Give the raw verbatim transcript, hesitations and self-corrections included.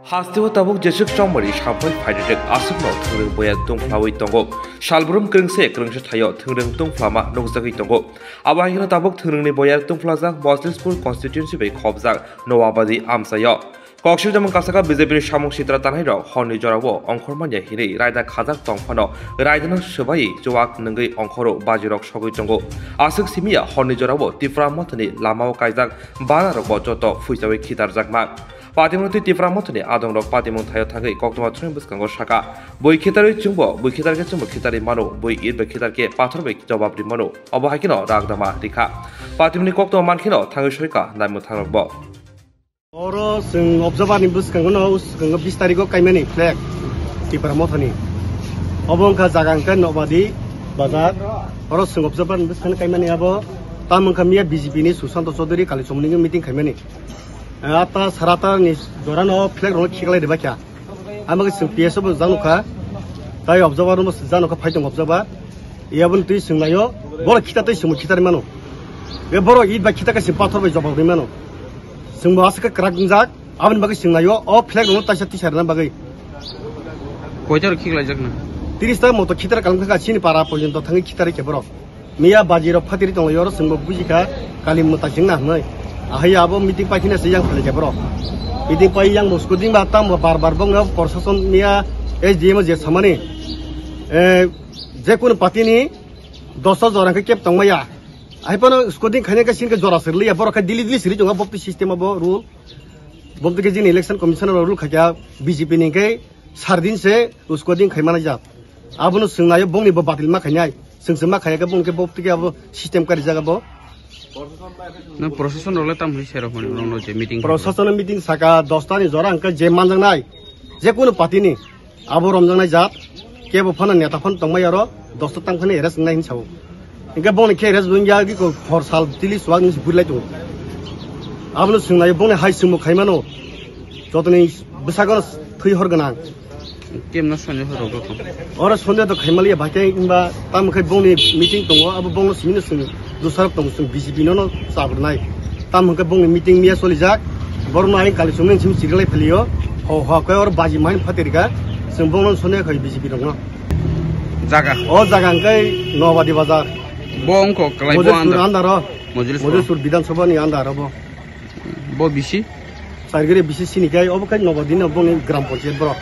Hasteo tabuk jesuk chongmani sampai phaijak aswkno thwngrwng boyar tungphlawi tongo. Salbrum kwrwngse kwrwngsa thaio thwngrwng tungphlama nukjagwi tongo. Abo hai kheno tabuk thwngrwngni boyar tungphlajak Moslispur constituency bai khopjak Noabadi amchaio. Koksil jamung kasaka B J P ni samung sitra tanai rok horni jorao ongkhor manya hinwi raida khajak tong phano raidano swbai chuwak nwngwi ongkhoro bajirok sogwi tongo. Aswk simiya horni jorao Tipra mothani lamao kaijak bana rokbo joto phuichawi khitarjakma. Patimoni twi Tipra mothani adongrok patimung thaio thangwi koktwma thwngwi bwskango saka, bui khitarwi chwngbo, bui khitar khe chwngbo khitarwi mano, bui it bai khitar khe pathor bai jobab ri mano. Obo hai kheno ragdama rikha. Patimoni koktwma mankheno thangwi soika naimung thangrokbo. Oro chwng observer ni bwskango no, bwskango bis tarikh o kaimani flag Tipra mothani. Obo wngkha jaga hwnkhe Nobadi bazar. Oro chwng observer ni bwskango kaimani abo. Tamo wngkha miya B J P ni Sushanta Chaudhary Kalichomoni meeting khaimani. Ata sarata ni jora no flag rok khiklai de bakya. Ama ke chwng P S O bo jano kha. Tai observer no jano kha, phai tong observer. Iya bun twi chwng nayo. Boro khita tei chwng khitar mano. Be boro it ba khita ka chwng pathor bai jobab ri mano. Chwng bo aswk kwrak wngjak. Aboni bagwi chwng nayo. O flag rok taisa tisar na bagwi. Koitar khiklai jak na? Tiris ta moto khitar kalam kha chini para porjonto thangwi khitar khe borok. Miya baji rok phatiri tonglaio, oro chwngbo bujikha, kali mwtai chwngna hwnwi. Ahai abo meeting paithina se yang phalika borok. Meeting pai yang bo scooting ba tamo bar bar bongno proshashon miya S D M je samani, eh, je kunu party ni dosta jora khe kep tongmaya. Ahai phano scooting khaina khe sini khe jora sirliya, borok khe daily daily siri tongo bopti system abo rule. Bopti khe jini election commissioner rule khaikha B J P ni khe sardin se scooting khaimana jak. Abono chwng nayo bongni bo batil ma khainai. Chwng se ma khaiya khe bongni khe bo tike abo system kari jaga bo. Nang proshashon rok le tam hwnwi serok hwnwi rokno je meeting. Proshashon meeting saka dosta ni jora hwnkhe je manjaknai. Je kunu party ni abo romjaknai jat. Kebo phano neta phano tongmai aro dosta tang phano arrest wngnai hinwi sao. Hwnkhe bongni khe arrest wngya gi ko khor sal tili suwak ni se burilai tongo. Abono chwng nayo bongni hai chwngbo khaimano. Jotoni bwsakano thwi hor gwnang. Kemno sondeho rok rok. Oro sondeho to khaimaliya bhai khe, himba tamo khe bongni meeting tongo, abo bongno simi no chwng dusarok tongo, chwng B J P no no chabrwnai. Tamo khe bongni meeting miya solijak, borokno ayang kali chumni simi chiriklai phaliyo, ho ho khe oro baji main phatirika, chwng bongno sondeho khai B J P rokno. Jaga? O jaga hwnkhe Nobadi Bazar. Bo wngkha kwlai bo Mojolsur andar. Andaro. Mojolsur. Mojolsur Bidhan Sabha ni andaro bo. Bo bisi? Sairgre bisi sini khe, obo khe Nobadi no bongni Gram Panchayat borok.